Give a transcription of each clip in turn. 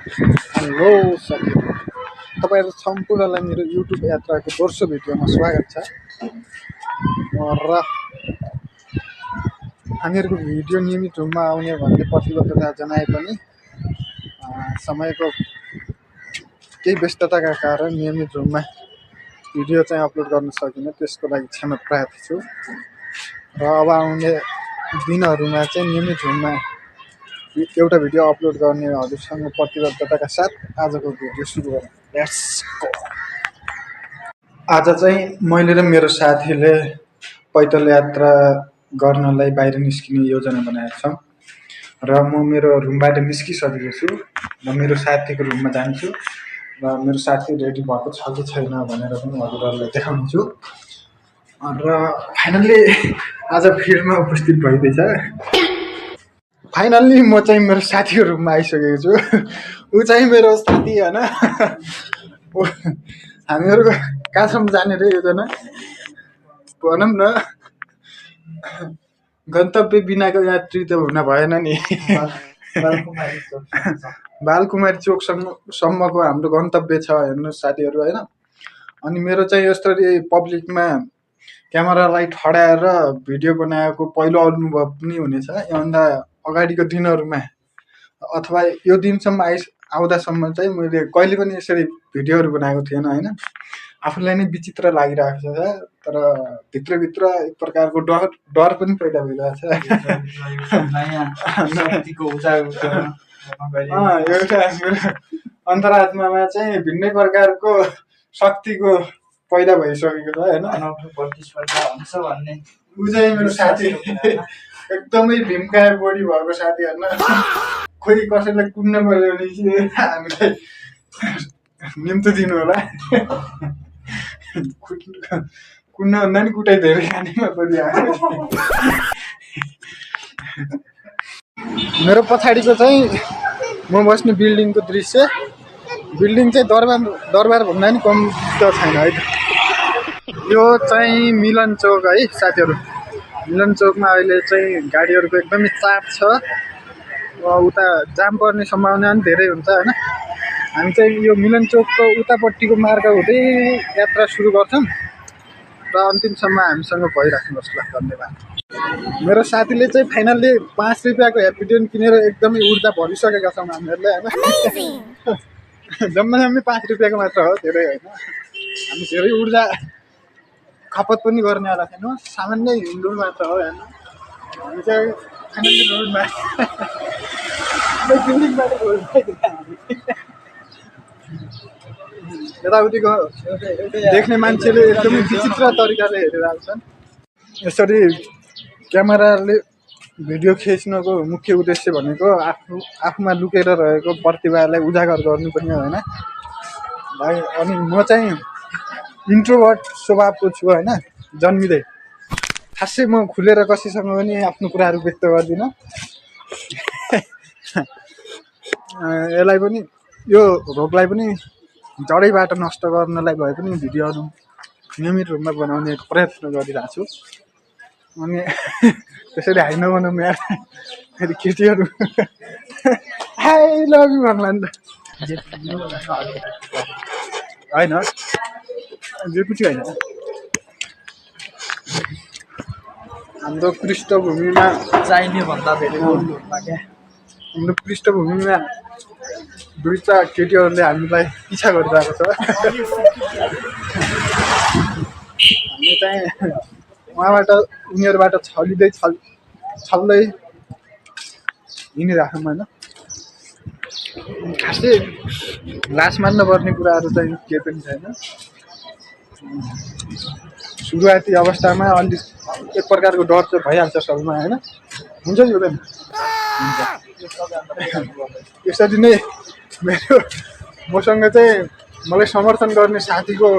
Hello साथीहरू, तपाईँहरू सम्पूर्णलाई मेरो युट्युब यात्राको दोस्रो भिडियोमा स्वागत छ। र हामीहरूको भिडियो नियमित रूपमा आउने भन्ने प्रतिबद्धता जनाए पनि समयको केही व्यस्तताका कारण नियमित रूपमा भिडियो चाहिँ अपलोड गर्न सकिनँ। त्यसको लागि क्षमा प्रार्थी छु। र अब आउने दिनहरूमा चाहिँ नियमित रूपमा एउटा भिडियो अपलोड गर्नेहरूसँग प्रतिबद्धताका साथ आजको भिडियो सुरु गरौँ। Let's go. आज चाहिँ मैले र मेरो साथीले पैदल यात्रा गर्नलाई बाहिर निस्किने योजना बनाएका छौँ। र म मेरो रुमबाट निस्किसकेको छु र मेरो साथीको रुममा जान्छु र मेरो साथी रेडी भएको छ कि छैन भनेर पनि हजुरहरूलाई देखाउनेछु। र फाइनल्ली आज फिल्डमा उपस्थित भइदिएछ। फाइनल्ली म चाहिँ मेरो साथीको रुममा आइसकेको छु। ऊ चाहिँ मेरो साथी होइन। हामीहरू कहाँसम्म जाने रे योजना भनौँ न। गन्तव्य बिनाको यात्री त हुन भएन नि। बालकुमारी चोकसम्मको हाम्रो गन्तव्य छ हेर्नुहोस् साथीहरू होइन। अनि मेरो चाहिँ यसरी पब्लिकमा क्यामेरा लाइट हटाएर भिडियो बनाएको पहिलो अनुभव पनि हुनेछ। योभन्दा अगाडिको दिनहरूमा अथवा यो दिनसम्म आउँदासम्म चाहिँ मैले कहिले पनि यसरी भिडियोहरू बनाएको थिएन होइन। आफूलाई नै विचित्र लागिरहेको छ। तर भित्रभित्र एक प्रकारको डर पनि पैदा भइरहेछ। एउटा अन्तरात्मामा चाहिँ भिन्नै प्रकारको शक्तिको पैदा भइसकेको छ होइन। ऊ चाहिँ मेरो साथी एकदमै भीमकाय बडी भएको साथी होइन। खोइ कसैलाई कुट्न पर्यो भने चाहिँ हामीलाई निम्तो दिनु होला। कुट्नभन्दा नि कुटाइ धेरै खानेमा परिरहेको। मेरो पछाडिको चाहिँ म बस्ने बिल्डिङको दृश्य। बिल्डिङ चाहिँ दरबार भन्दा नि कम त छैन है। यो चाहिँ मिलन चौक है साथीहरू। मिलन चौकमा अहिले चाहिँ गाडीहरूको एकदमै चाप छ। उता जाम पर्ने सम्भावना पनि धेरै हुन्छ होइन। हामी चाहिँ यो मिलन चौकको उतापट्टिको मार्ग हुँदै यात्रा सुरु गर्छौँ र अन्तिमसम्म हामीसँग भइराख्नुहोस् ल। धन्यवाद। मेरो साथीले चाहिँ फाइनल्ली 5 रुपियाँको ह्याप्पी किनेर एकदमै ऊर्जा भरिसकेका छौँ हामीहरूले होइन। जम्मै 5 रुपियाँको मात्र हो, धेरै होइन। हामी धेरै ऊर्जा खपत पनि गर्नेवाला छैनौँ, सामान्य हिँड्नु मात्र हो होइन। हामी चाहिँ फाइनल्ली रोडमा बिल्डिङबाट यताउतिको देख्ने मान्छेले एकदमै विचित्र तरिकाले हेरिरहेको छन्। यसरी क्यामेराले भिडियो खिच्नको मुख्य उद्देश्य भनेको आफूमा लुकेर रहेको प्रतिभालाई उजागर गर्नु पनि होइन। अनि म चाहिँ इन्ट्रोभर्ट स्वभावको छु होइन जन्मिँदै। खासै म खुलेर कसैसँग पनि आफ्नो कुराहरू व्यक्त गर्दिनँ। यसलाई पनि यो रोगलाई पनि जडैबाट नष्ट गर्नलाई भए पनि भिडियोहरू नियमित रूपमा बनाउने प्रयत्न गरिरहेको छु। अनि त्यसरी हाइ नभनौँ यार, फेरि केटीहरू आई लभ यु भन्ला नि त होइन। जेपुटी होइन, हाम्रो पृष्ठभूमिमा चाहिने भन्दा धेरै हाम्रो पृष्ठभूमिमा दुईटा केटीहरूले हामीलाई पिछा गरिरहेको छ। हामी चाहिँ उहाँबाट उनीहरूबाट छल्दै हिँडिरहेछौँ होइन। खासै लास मान्नुपर्ने कुराहरू चाहिँ केही पनि छैन। सुरुवाती अवस्थामा अलिक एक प्रकारको डर चाहिँ भइहाल्छ सबैमा होइन। हुन्छ नि हुँदैन हुन्छ। यसरी नै मसँग चाहिँ मलाई समर्थन गर्ने साथीको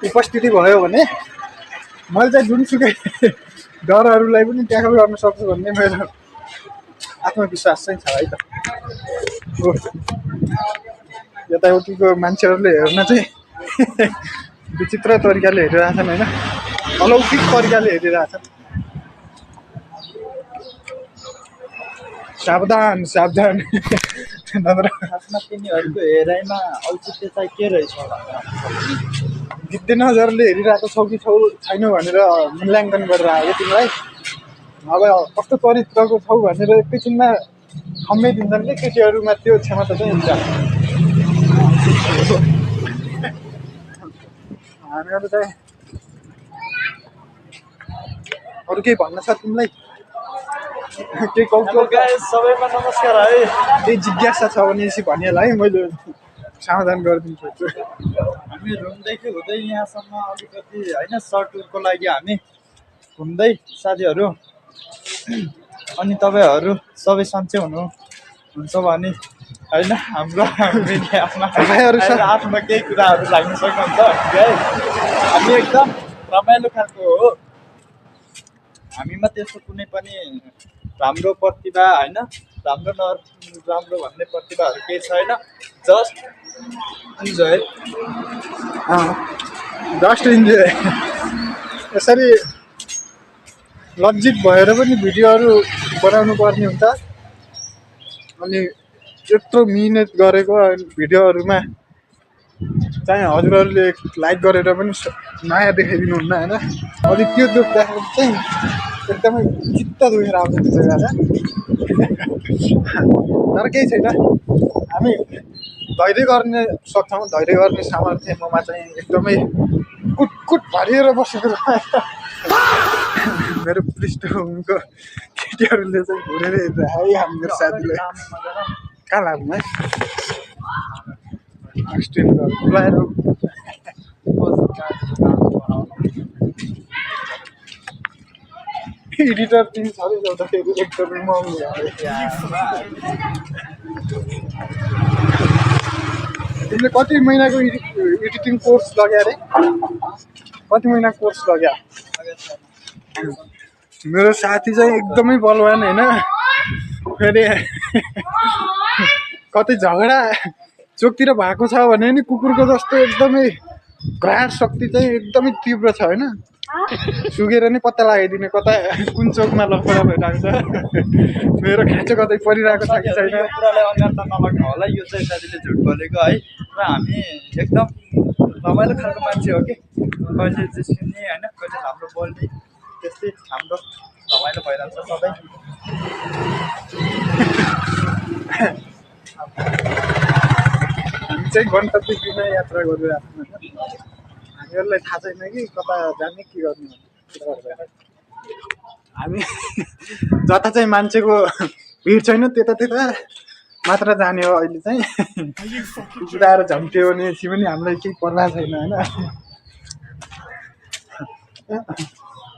उपस्थिति भयो भने मैले चाहिँ जुनसुकै डरहरूलाई पनि ट्याकल गर्न सक्छु भन्ने मेरो आत्मविश्वास चाहिँ छ है त। यताउतिको मान्छेहरूले हेर्न चाहिँ विचित्र तरिकाले हेरिरहेछन् होइन, अलौकिक तरिकाले हेरिरहेछन्। सावधान सावधान नत्र खासमा तिनीहरूको हेराइमा औचित्य चाहिँ के रहेछ जित्दै नजरले हेरिरहेको छौ कि छैन भनेर मूल्याङ्कन गरेर आयो तिमीलाई अब कस्तो चरित्रको छौ भनेर एकैछिनमा खम्मै दिन्छन् कि केटीहरूमा त्यो क्षमता चाहिँ हुन्छ हामीहरू चाहिँ अरू केही भन्न छ तिमीलाई केही कौशल सबैमा नमस्कार है केही जिज्ञासा छ भने यसो भनिहाल है मैले समाधान गरिदिन्छु हामी रुमदेखि हुँदै यहाँसम्म अलिकति होइन सर्ट टुरको लागि हामी घुम्दै साथीहरू अनि तपाईँहरू सबै सन्चै हुन्छ भने होइन हाम्रो आफ्नो केही कुराहरू लाग्न सक्नुहुन्छ है हामी एकदम रमाइलो खालको हो हामीमा त्यस्तो कुनै पनि राम्रो प्रतिभा होइन राम्रो नराम्रो भन्ने प्रतिभाहरू केही छैन जस्ट इन्जोय यसरी लज्जित भएर पनि भिडियोहरू बनाउनु पर्ने हुन्छ अनि यत्रो मिहिनेत गरेको भिडियोहरूमा चाहिँ हजुरहरूले लाइक गरेर पनि नयाँ देखाइदिनुहुन्न होइन अनि त्यो देख्दाखेरि चाहिँ एकदमै चित्त दुखेर आउँछ त्यो जग्गा तर केही छैन हामी धैर्य गर्ने सक्छौँ धैर्य गर्ने सामर्थ्य ममा चाहिँ एकदमै कुट भरिएर बसेको छ मेरो पृष्ठभूमिको केटीहरूले चाहिँ घुरेर हेरेर आयो हाम्रो साथीलाई कहाँ लाग्नु है बोलाएर एडिटर टिम सबै जाँदाखेरि एकदमै महँगो तिमीले कति महिनाको एडिटिङ कोर्स लग्यो अरे कति महिना कोर्स लग्यो मेरो साथी चाहिँ एकदमै बलवान होइन फेरि कतै झगडा चोकतिर भएको छ भने नि कुकुरको जस्तो एकदमै घ्राण शक्ति चाहिँ एकदमै तीव्र छ होइन सुकेर नै पत्ता लगाइदिने कता कुन चोकमा लफडा भइरहेको छ मेरो खाँचो कतै परिरहेको छ कि छैन यो कुरालाई अन्यथा नलाग्नु होला यो चाहिँ साथीले झुट बोलेको है र हामी एकदम रमाइलो खालको मान्छे हो कि कहिले जिस्किने होइन कहिले हाम्रो बोल्ने त्यस्तै हाम्रो रमाइलो भइरहन्छ सधैँ हामी चाहिँ गन्तव्य बिना यात्रा गरिरहेको हामीहरूलाई थाहा छैन कि कता जाने के गर्ने हामी जता चाहिँ मान्छेको भिड छैन त्यता मात्र जाने हो अहिले चाहिँ कुकुराएर झम्ट्यो भनेपछि पनि हामीलाई केही पर्वाह छैन होइन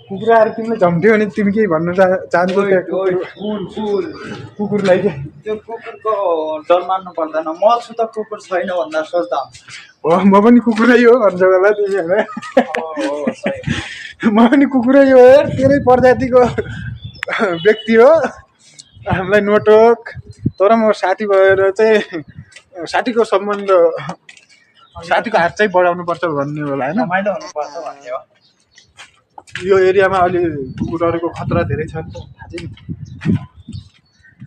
कुकुराहरू तिमीले झम्ट्यो भने तिमी केही भन्नु चाहन्छौ कुकुरलाई के त्यो कुकुरको डर मान्नु पर्दैन म छु त कुकुर छैन भन्दा सोच्दा हो म पनि कुकुरै हो भन्छ होला तिमी होइन म पनि कुकुरै हो तेरै प्रजातिको व्यक्ति हो हामीलाई नोटोक तर म साथी भएर चाहिँ साथीको सम्बन्ध साथीको हात चाहिँ बढाउनु पर्छ भन्ने होला होइन रमाइलो हुनुपर्छ भन्ने हो यो एरियामा अहिले कुकुरहरूको खतरा धेरै छ नि त थाहा छैन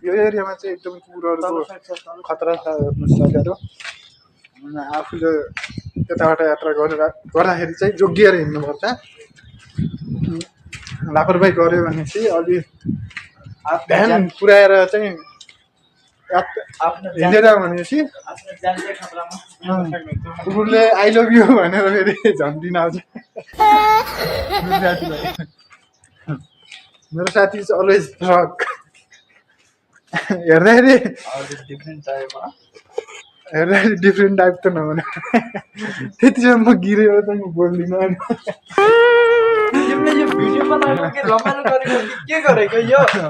यो एरियामा चाहिँ एकदमै कुकुरहरूको खतरा छ साथीहरू आफूले यताबाट यात्रा गर्दाखेरि चाहिँ जोगिएर हिँड्नुपर्छ लापरवाही गऱ्यो भने चाहिँ अलि ध्यान पुऱ्याएर चाहिँ हिँडेर भनेपछि कुकुरले आई लभ यु भनेर फेरि झम्टिन आउँछ मेरो साथी चाहिँ अलवेज ट्रक हेर्दाखेरि डिफ्रेन्ट टाइप त नहुने त्यतिसम्म म गिरेर चाहिँ म बोल्दिनँ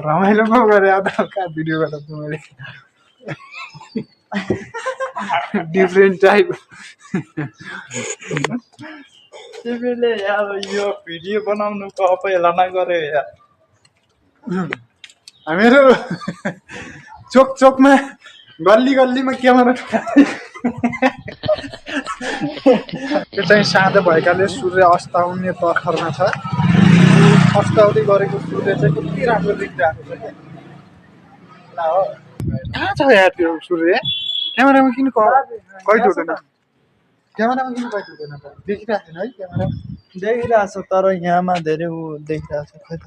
रमाइलो पो गरेँ अब कहाँ भिडियो बनाउँछु मैले डिफ्रेन्ट टाइप तिमीले अब यो भिडियो बनाउनुको अपहेलना गरे हामीहरू चोकमा गल्लीमा क्यामेरा त्यो चाहिँ साँझ भएकाले सूर्य अस्ताउने तर्खरमा छ अस्ताउँदै गरेको सूर्य चाहिँ कति राम्रो देखिरहेको छ होला हो कहाँ छ यार त्यो सूर्य क्यामेरामा किन कैद हुँदैन क्यामेरामा किन कैद हुँदैन त देखिरहेको छैन है क्यामेरा देखिरहेको छ तर यहाँमा धेरै ऊ देखिरहेको छ खै त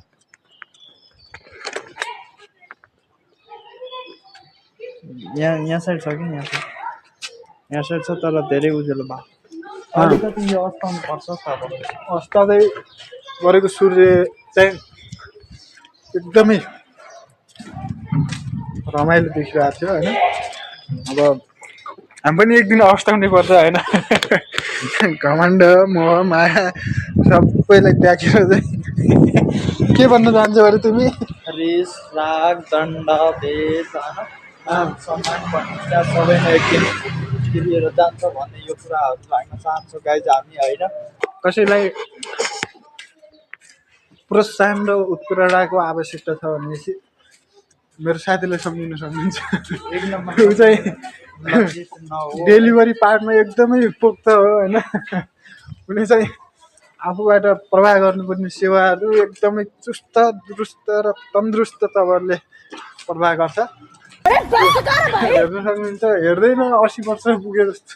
यहाँ साइड छ कि यहाँ साइड छ तर धेरै उज्यालो भयो अलिकति यो अस्ताउनु पर्छ त अब अस्तादै गरेको सूर्य चाहिँ एकदमै रमाइलो देखिरहेको थियो होइन अब हामी पनि एक दिन अस्ताउनै पर्छ होइन घमण्ड मोह माया सबैलाई त्यागेर चाहिँ के भन्न चाहन्छौ अरे तिमी रिस राग दण्ड भेष होइन सम्मान भन्ने कुरा सबै नै एक दिन तिरेर जान्छ भन्ने यो कुराहरू राख्न चाहन्छौँ गाइज हामी होइन कसैलाई प्रोत्साहन र उत्प्रेरणाको आवश्यकता छ भनेपछि मेरो साथीलाई सम्झिन सक्नुहुन्छ एक नम्बर ऊ चाहिँ लज्जित नहो डेलिभरी पार्टमा एकदमै पोख्त हो होइन उसले चाहिँ आफूबाट प्रवाह गर्नुपर्ने सेवाहरू एकदमै चुस्त दुरुस्त र तन्दुरुस्त तवरले प्रवाह गर्छ हेर्न सक्नुहुन्छ हेर्दैन 80 वर्ष पुगे जस्तो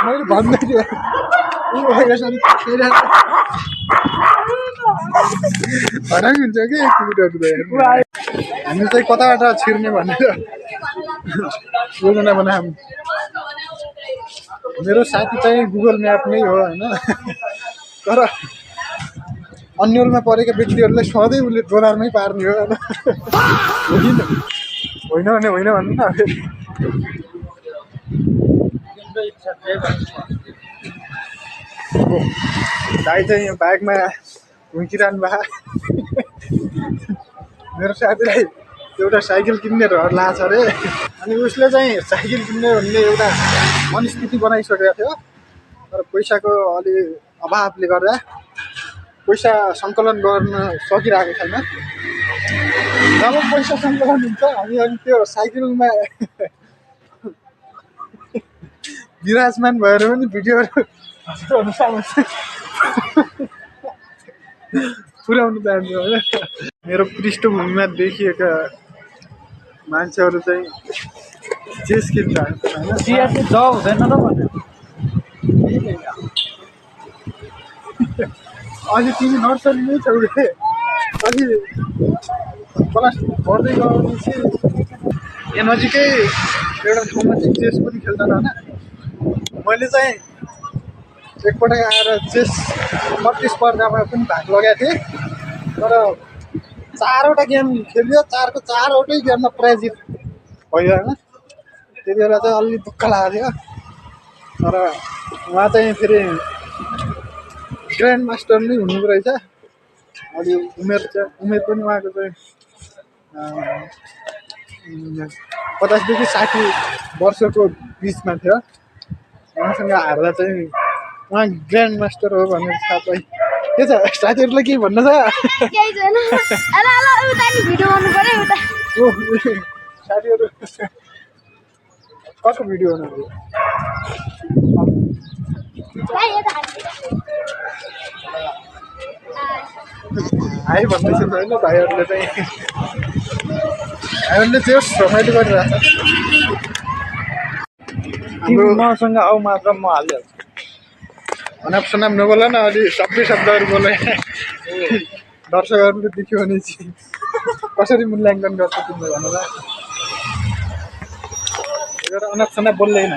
मैले भन्दै थिएँ हराइ हुन्छ कि कुकुरहरू त हेर्नु हामी चाहिँ कताबाट छिर्ने भनेर योजना बनायौँ मेरो साथी चाहिँ गुगल म्याप नै हो होइन तर अन्यलमा परेका व्यक्तिहरूलाई सधैँ उसले डोलरमै पार्ने हो होइन होइन भने होइन भन्नु न तिम्रो इच्छा त्यही भन्छ दाइ चाहिँ यो ब्यागमा हुर्किरहनु भयो मेरो साथीलाई एउटा साइकल किन्ने रहर लाग्छ अरे अनि उसले चाहिँ साइकल किन्ने भन्ने एउटा मनस्थिति बनाइसकेको थियो तर पैसाको अलि अभावले गर्दा पैसा सङ्कलन गर्न सकिरहेको छैन जब पैसा सङ्कलन हुन्छ हामी अनि त्यो साइकलमा विराजमान भएर पनि भिडियोहरू पुर्याउनु चाहन्छु होइन मेरो पृष्ठभूमिमा देखिएका मान्छेहरू चाहिँ चेस खेल्छ होइन चिया चाहिँ ज हुँदैन र भन्ने अहिले तिमी नर्सरीमै छौ रे अलि क्लास पढ्दै गएपछि यहाँ नजिकै एउटा ठाउँमा चाहिँ चेस पनि खेल्छन् होइन मैले चाहिँ एकपल्ट आएर चेस प्रतिस्पर्धामा पनि भाग लगाएको थिएँ तर 4वटा गेम खेल्यो 4को 4वटै गेममा पराजित भयो होइन त्यति बेला चाहिँ अलि दुःख लाग्यो तर उहाँ चाहिँ फेरि ग्रान्ड मास्टर नै हुनुको रहेछ अलि उमेर पनि उहाँको चाहिँ 50 देखि 60 वर्षको बिचमा थियो उहाँसँग हार्दा चाहिँ उहाँ ग्रान्ड मास्टर हो भनेर थाहा पाएँ के छ साथीहरूलाई केही भन्न छ केही छैन अला अला उता नि भिडियो गर्नु पर्यो उता ओ साथीहरू कसको भिडियो बनाउनु भाइ यता हाई भन्दैछ होइन भाइहरूले चाहिँ भाइहरूले चाहिँ रमाइलो गरिरहेको छ तिम्रो मसँग आऊ मात्र म हालिहाल्छु अनाप सनाप नबोला न अलि सबै शब्दहरू बोले दर्शकहरूले देख्यो भने चाहिँ कसरी मूल्याङ्कन गर्छ तिमीले भनेर अनाप सनाप बोल्दैन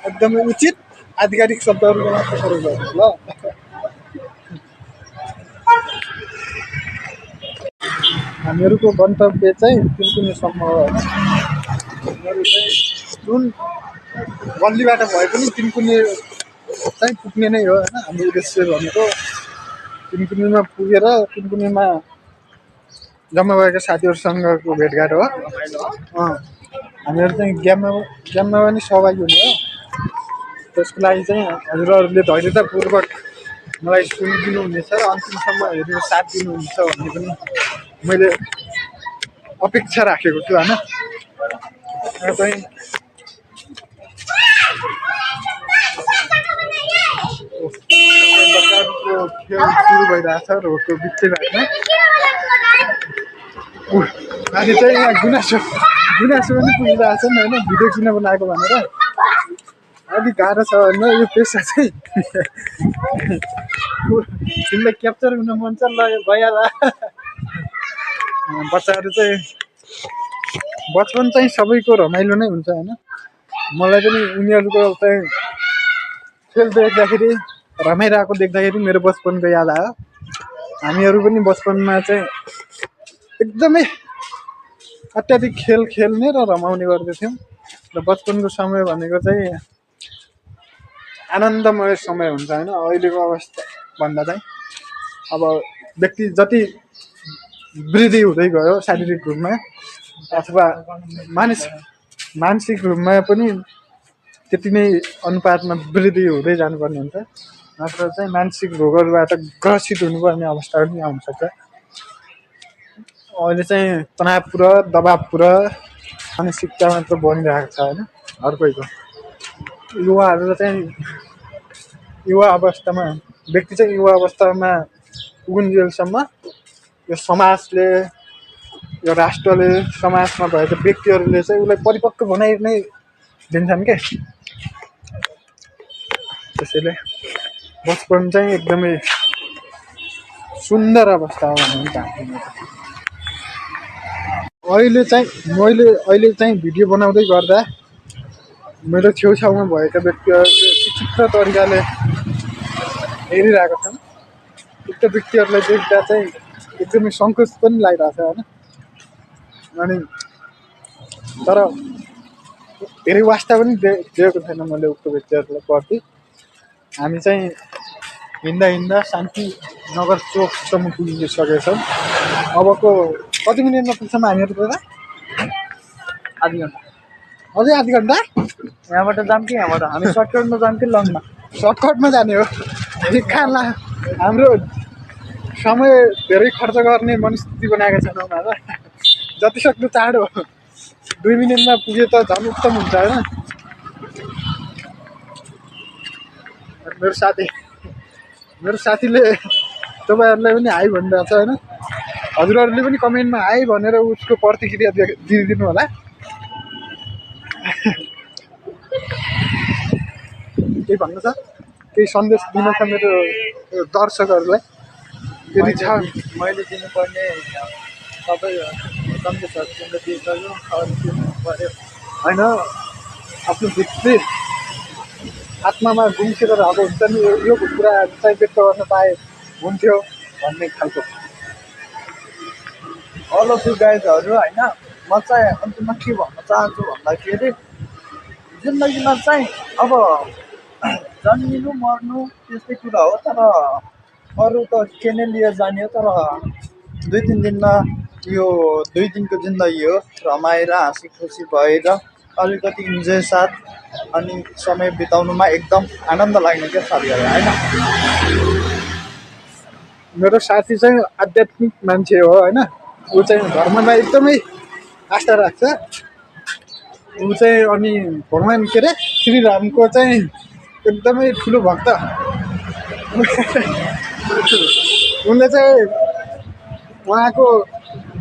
एकदमै उचित आधिकारिक शब्दहरूको मात्र प्रयोग गर्नु ल हामीहरूको गन्तव्य चाहिँ तिनकुनेसम्म हो होइन हामीहरू चाहिँ जुन गल्लीबाट भए पनि तिनकुने चाहिँ पुग्ने नै हो होइन हाम्रो उद्देश्य भनेको तिनकुनेमा पुगेर तिनकुनेमा जम्मा भएका साथीहरूसँगको भेटघाट हो हामीहरू चाहिँ गेममा पनि सहभागी हुने हो त्यसको लागि चाहिँ हजुरहरूले धैर्यतापूर्वक मलाई सुनिदिनु हुनेछ र अन्तिमसम्म हेरेर साथ दिनुहुन्छ भन्ने पनि मैले अपेक्षा राखेको छु होइन र चाहिँ बच्चाहरूको खेल सुरु भइरहेको छ रोडको बिचै बाटोमा अनि चाहिँ यहाँ गुनासो पनि पुगिरहेको छ नि होइन भिडियो किन बनाएको भनेर अलिक गाह्रो छ होइन यो पेसा चाहिँ तिमीलाई क्याप्चर हुन मन छ ल भइहाल्ला बच्चाहरू चाहिँ बचपन चाहिँ सबैको रमाइलो नै हुन्छ होइन मलाई पनि उनीहरूको चाहिँ खेल देख्दाखेरि रमाइरहेको देख्दाखेरि मेरो बचपनको याद आयो हामीहरू पनि बचपनमा चाहिँ एकदमै अत्याधिक खेल खेल्ने र रमाउने गर्दथ्यौँ र बचपनको समय भनेको चाहिँ आनन्दमय समय हुन्छ होइन अहिलेको अवस्था भन्दा चाहिँ अब व्यक्ति जति वृद्धि हुँदै गयो शारीरिक रूपमा अथवा मानसिक रूपमा पनि त्यति नै अनुपातमा वृद्धि हुँदै जानुपर्ने हुन्छ नत्र चाहिँ मानसिक रोगहरूबाट ग्रसित हुनुपर्ने अवस्था पनि आउन सक्छ अहिले चाहिँ तनावपूर्ण दबावपूर्ण मानसिकता मात्र बनिरहेको छ होइन अर्कैको युवाहरू चाहिँ युवा अवस्थामा व्यक्ति चाहिँ युवा अवस्थामा पुगुन्जेलसम्म यो समाजले यो राष्ट्रले समाजमा भएको व्यक्तिहरूले चाहिँ उसलाई परिपक्व बनाइ नै दिन्छन् के त्यसैले बचपन चाहिँ एकदमै सुन्दर अवस्था हो भन्ने चाहन्छु अहिले चाहिँ भिडियो बनाउँदै गर्दा मेरो छेउछाउमा भएका व्यक्तिहरूले विचित्र तरिकाले हेरिरहेका छन् उक्त व्यक्तिहरूलाई देख्दा चाहिँ एकदमै सङ्कोच पनि लागिरहेको छ होइन अनि तर धेरै वास्ता पनि दिएको छैन मैले उक्त व्यक्तिहरूलाई प्रति हामी चाहिँ हिँड्दा शान्ति नगर चोकसम्म पुगिसकेछौँ अबको कति मिनटमा पुग्छौँ हामीहरू त आधी घन्टा अझै आधी घन्टा यहाँबाट जाम कि यहाँबाट हामी सर्टकटमा जाम कि लङमा सर्टकटमा जाने हो कहाँ हाम्रो समय धेरै खर्च गर्ने मनस्थिति बनाएका छैनौँ उनीहरू जति सक्दो चाँडो 2 मिनटमा पुगे त झन् उत्तम हुन्छ होइन मेरो साथीले तपाईँहरूलाई पनि हाई भनिरहेको छ होइन हजुरहरूले पनि कमेन्टमा हाई भनेर उसको प्रतिक्रिया दिइदिनु होला केही भन्नु छ केही सन्देश दिन छ मेरो दर्शकहरूलाई यदि छ मैले दिनुपर्ने सबै सन्देशहरू दिइसक्यो पऱ्यो होइन आफ्नो भित्री आत्मामा गुम्सेर रहेको हुन्छ नि यो कुरा चाहिँ व्यक्त गर्न पाए हुन्थ्यो भन्ने खालको अल अफ यु गाइजहरू होइन म चाहिँ अन्तिममा के भन्न चाहन्छु भन्दाखेरि जिन्दगीमा चाहिँ अब जन्मिनु मर्नु त्यस्तै कुरा हो तर अरू त के नै लिएर जाने हो तर 2-3 दिनमा यो 2 दिनको जिन्दगी हो रमाएर हाँसी खुसी भएर अलिकति इन्जोय साथ अनि समय बिताउनुमा एकदम आनन्द लाग्ने क्या साथीहरू होइन मेरो साथी चाहिँ आध्यात्मिक मान्छे हो होइन ऊ चाहिँ धर्ममा एकदमै आस्था राख्छ ऊ चाहिँ अनि भगवान् के अरे श्रीरामको चाहिँ एकदमै ठुलो भक्त उनले चाहिँ उहाँको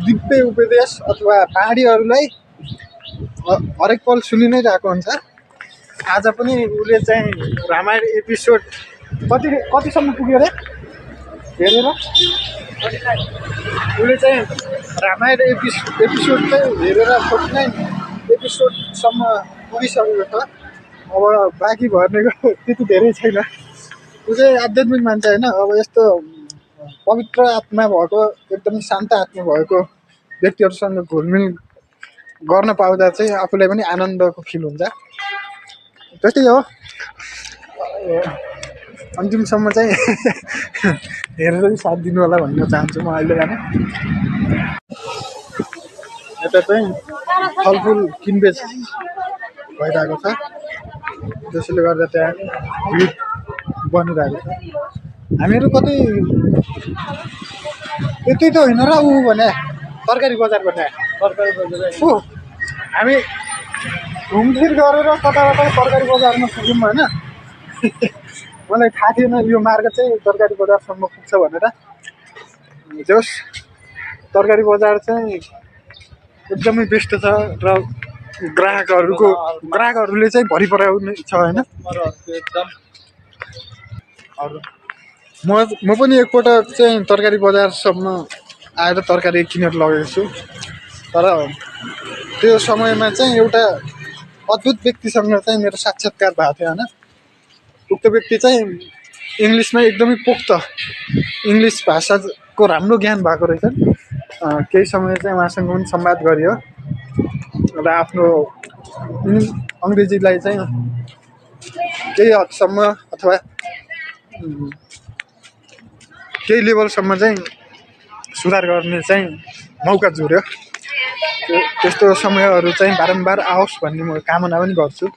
दिव्य उपदेश अथवा पहाडीहरूलाई हरेक पल सुनि नै रहेको हुन्छ आज पनि उसले चाहिँ रामायण एपिसोड कतिसम्म पुग्यो अरे हेरेर उसले चाहिँ रामायण एपिसोड चाहिँ हेरेर 49 एपिसोडसम्म पुगिसकेको छ अब बाँकी भर्नेको त्यति धेरै छैन ऊ चाहिँ आध्यात्मिक मान्छ होइन अब यस्तो पवित्र आत्मा भएको एकदमै शान्त आत्मा भएको व्यक्तिहरूसँग घुलमिल गर्न पाउँदा चाहिँ आफूलाई पनि आनन्दको फिल हुन्छ त्यस्तै हो अन्तिमसम्म चाहिँ हेरेर साथ दिनु होला भन्न चाहन्छु म अहिले भने यता चाहिँ फलफुल किनबेच भइरहेको छ जसले गर्दा त्यहाँ भिड बनिरहेको छ हामीहरू कतै यति त होइन र ऊ भने तरकारी बजार गर्ने तरकारी बजार ऊ हामी घुमफिर गरेर कताकता तरकारी बजारमा पुग्यौँ होइन मलाई थाहा थिएन यो मार्ग चाहिँ तरकारी बजारसम्म पुग्छ भनेर जोस् तरकारी बजार चाहिँ एकदमै व्यस्त छ र ग्राहकहरूले चाहिँ भरिपराउने छ होइन। कस्टमरहरूको एकदम अरू म पनि एकपटक चाहिँ तरकारी बजारसम्म आएर तरकारी किनेर लगेको छु। तर त्यो समयमा चाहिँ एउटा अद्भुत व्यक्तिसँग चाहिँ मेरो साक्षात्कार भएको थियो होइन। उक्त व्यक्ति चाहिँ इङ्ग्लिसमा एकदमै पोख्त इङ्ग्लिस भाषाको राम्रो ज्ञान भएको रहेछ। केही समय चाहिँ उहाँसँग पनि संवाद गरियो र आफ्नो अङ्ग्रेजीलाई चाहिँ केही हदसम्म अथवा केही लेभलसम्म चाहिँ सुधार गर्ने चाहिँ मौका जुर्यो। त्यस्तो समयहरू चाहिँ बारम्बार आओस् भन्ने म कामना पनि गर्छु।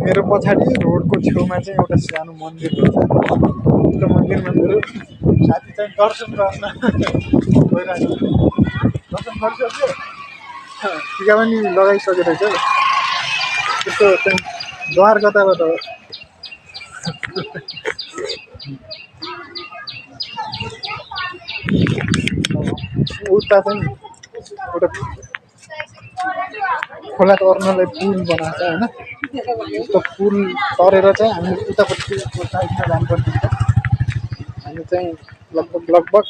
मेरो पछाडि रोडको छेउमा चाहिँ एउटा सानो मन्दिर छ। त्यो मन्दिरमा मेरो साथी चाहिँ दर्शन गर्न गइरहेको छ। दर्शन गरिसक्यो, टिका पनि लगाइसकेको रहेछ। त्यस्तो चाहिँ द्वारकताबाट उता चाहिँ एउटा खोला तर्नलाई पुल बनाएको छ होइन। त्यो पुल तरेर चाहिँ हामी उतापट्टिको साइडमा जानुपर्ने हुन्छ। हामी चाहिँ लगभग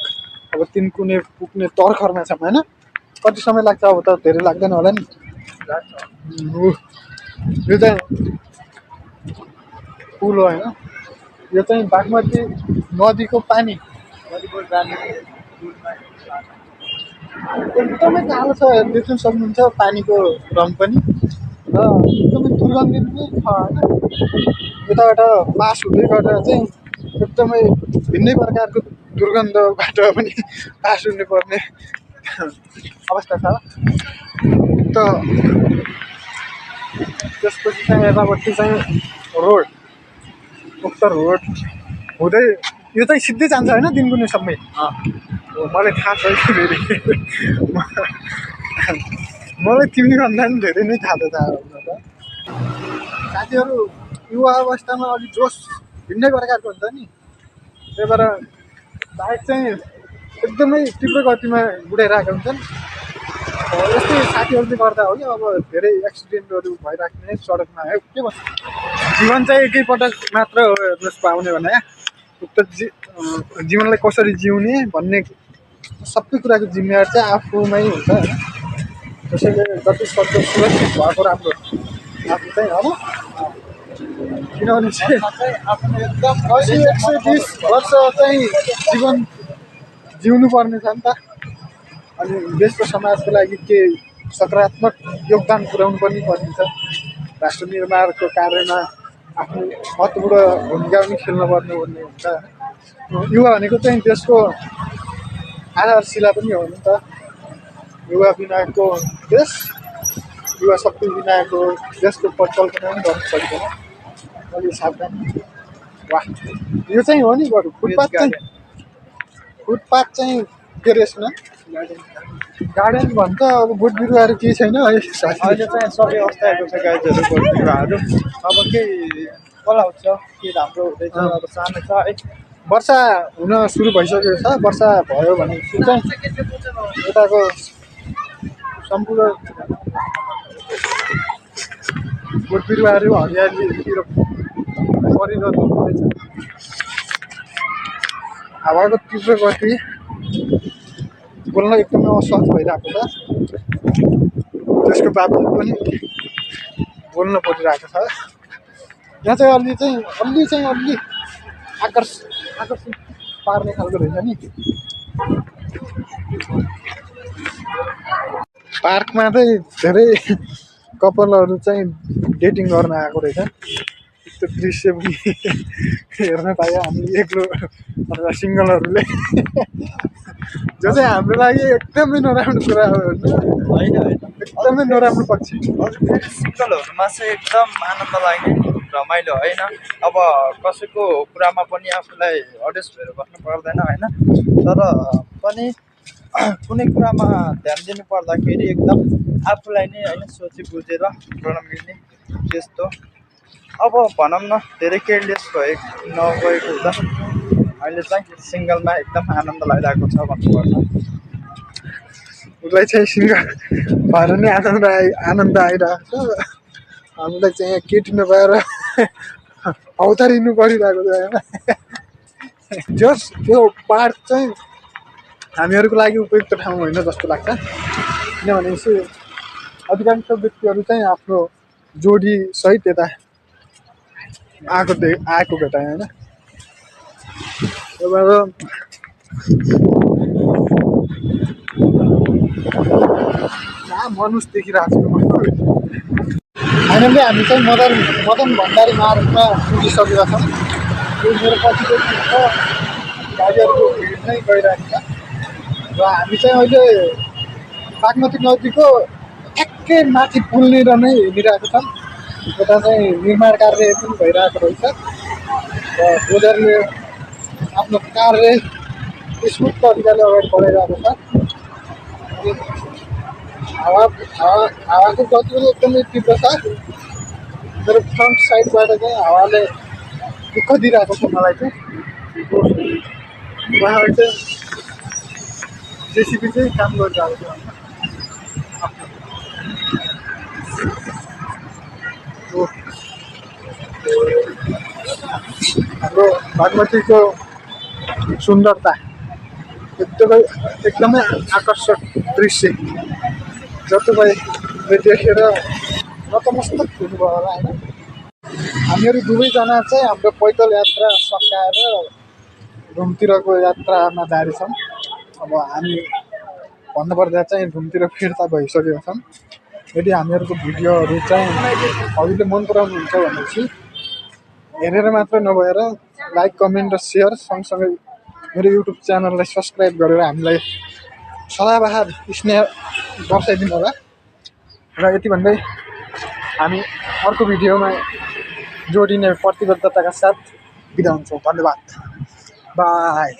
अब तिनकुने पुग्ने तर्खरमा छौँ होइन। कति समय लाग्छ अब त धेरै लाग्दैन होला नि। यो चाहिँ पुल हो होइन। यो चाहिँ बागमती नदीको पानी एकदमै कालो छ, देख्न सक्नुहुन्छ पानीको रङ पनि। र एकदमै दुर्गन्धित पनि छ होइन। यताबाट पास हुँदै गर्दा चाहिँ एकदमै भिन्नै प्रकारको दुर्गन्धबाट पनि पास हुनुपर्ने अवस्था छ। त त्यसपछि चाहिँ यतापट्टि चाहिँ रोड, उक्त रोड हुँदै यो चाहिँ सिधै जान्छ होइन दिनकुनेसम्मै। मलाई थाहा छ फेरि मलाई तिमीभन्दा पनि धेरै नै थाहा छ हुन त। साथीहरू युवा अवस्थामा अलिक जोस भिन्नै प्रकारको हुन्छ नि। त्यही भएर बाइक चाहिँ एकदमै तीव्र गतिमा उडाइरहेका हुन्छन्। यस्तै साथीहरूले गर्दा हो कि अब धेरै एक्सिडेन्टहरू भइराख्ने सडकमा। के भन्छ, जीवन चाहिँ एकैपटक मात्र हो हेर्नुहोस् पाउने भने। उक्त जीवनलाई कसरी जिउने भन्ने सबै कुराको जिम्मेवार चाहिँ आफूमै हुन्छ होइन। त्यसैले जति सक्दो सुरक्षित भएको राम्रो आफू चाहिँ होइन। किनभने चाहिँ आफ्नो एकदम 120 वर्ष चाहिँ जीवन जिउनु पर्ने छ नि त। अनि देशको समाजको लागि के सकारात्मक योगदान पुर्याउनु पनि पर्ने छ। राष्ट्र निर्माणको कार्यमा आफ्नो महत्त्वपूर्ण भूमिका पनि खेल्न पर्ने हुन्छ। युवा भनेको चाहिँ देशको आधारशिला पनि हो नि त। युवा बिनाको देश, युवा शक्ति बिनाको देशको परिकल्पना पनि गर्न सक्दैन। अलि सावधान। वाह, यो चाहिँ हो नि बरु फुटपाथ चाहिँ के अरे यसमा गार्डन भन्छ। अब बोट बिरुवाहरू केही छैन अहिले चाहिँ सबै अवस्थाहरू छ गाइजहरू, बिरुवाहरू। अब केही पलाउँछ, के राम्रो हुँदैछ, अब सानो छ है। वर्षा हुन सुरु भइसकेको छ। वर्षा भयो भने चाहिँ यताको सम्पूर्ण बोट बिरुवाहरू हरियालीतिर परिणत हुँदैछ। हावाको तीव्र गति बोल्न एकदमै असहज भइरहेको छ। त्यसको बावजुद पनि बोल्न परिरहेको छ। यहाँ चाहिँ अलि आकर्षित पार्ने खालको रहेछ नि। पार्कमा चाहिँ धेरै कपालहरू चाहिँ डेटिङ गर्न आएको रहेछ। त्यो दृश्य पनि हेर्न पायो हामी एक्लो अथवा सिङ्गलहरूले। जो चाहिँ हाम्रो लागि एकदमै नराम्रो कुरा हो होइन। एकदमै नराम्रो पक्ष। सिङ्गलहरूमा चाहिँ एकदम आनन्द लाग्ने रमाइलो होइन। अब कसैको कुरामा पनि आफूलाई अडेस भएर बस्नु पर्दैन होइन। तर पनि कुनै कुरामा ध्यान दिनु पर्दाखेरि एकदम आफूलाई नै होइन सोची बुझेर गर्न मिल्ने त्यस्तो। अब भनौँ न धेरै केयरलेस नगएको हुँदा अहिले चाहिँ सिङ्गलमा एकदम आनन्द लागिरहेको छ भन्नुपर्छ। उसलाई चाहिँ सिङ्गल भएर नै आनन्द आइरहेको छ। हामीलाई चाहिँ यहाँ केटी नपाएर अवतारिनु परिरहेको छ होइन। जस त्यो पार्क चाहिँ हामीहरूको लागि उपयुक्त ठाउँ होइन जस्तो लाग्छ। किनभनेपछि अधिकांश व्यक्तिहरू चाहिँ आफ्नो जोडीसहित यता आएको भेटाएँ होइन। मनुष देखिरहेको छु। फाइनली हामी चाहिँ मदन भण्डारी मार्गमा पुगिसकेका छौँ। यो मेरो पछिको गाडीहरूको भिड नै गइरहेको छ र हामी चाहिँ अहिले बागमती नदीको ठ्याक्कै माथि पुलनिर नै हिँडिरहेको छौँ। यता चाहिँ निर्माण कार्य पनि भइरहेको रहेछ र डोजरले आफ्नो कार्य स्मुथ तरिकाले अगाडि बढाइरहेको छ। हावाको गति पनि एकदमै तीव्र छ। मेरो फ्रन्ट साइडबाट चाहिँ हावाले दुःख दिइरहेको छ मलाई चाहिँ। उहाँ चाहिँ जेसिबी चाहिँ काम गरिरहेको छ। हाम्रो बागमतीको सुन्दरता एकदमै आकर्षक दृश्य जो तपाईँले देखेर नतमस्तक हुनुभयो होला होइन। हामीहरू दुवैजना चाहिँ हाम्रो पैदल यात्रा सकाएर घुमतिरको यात्रामा जारी छौँ। अब हामी भन्नुपर्दा चाहिँ घुमतिर फिर्ता भइसकेका छौँ। यदि हामीहरूको भिडियोहरू चाहिँ हजुरले मन पराउनुहुन्छ भनेपछि हेरेर मात्र नभएर लाइक कमेन्ट र सेयर सँगसँगै मेरो युट्युब च्यानललाई सब्सक्राइब गरेर हामीलाई सदाबहार स्नेह बर्साइदिनु होला। र यति भन्दै हामी अर्को भिडियोमा जोडिने प्रतिबद्धताका साथ बिदा हुन्छौँ। धन्यवाद। बाई।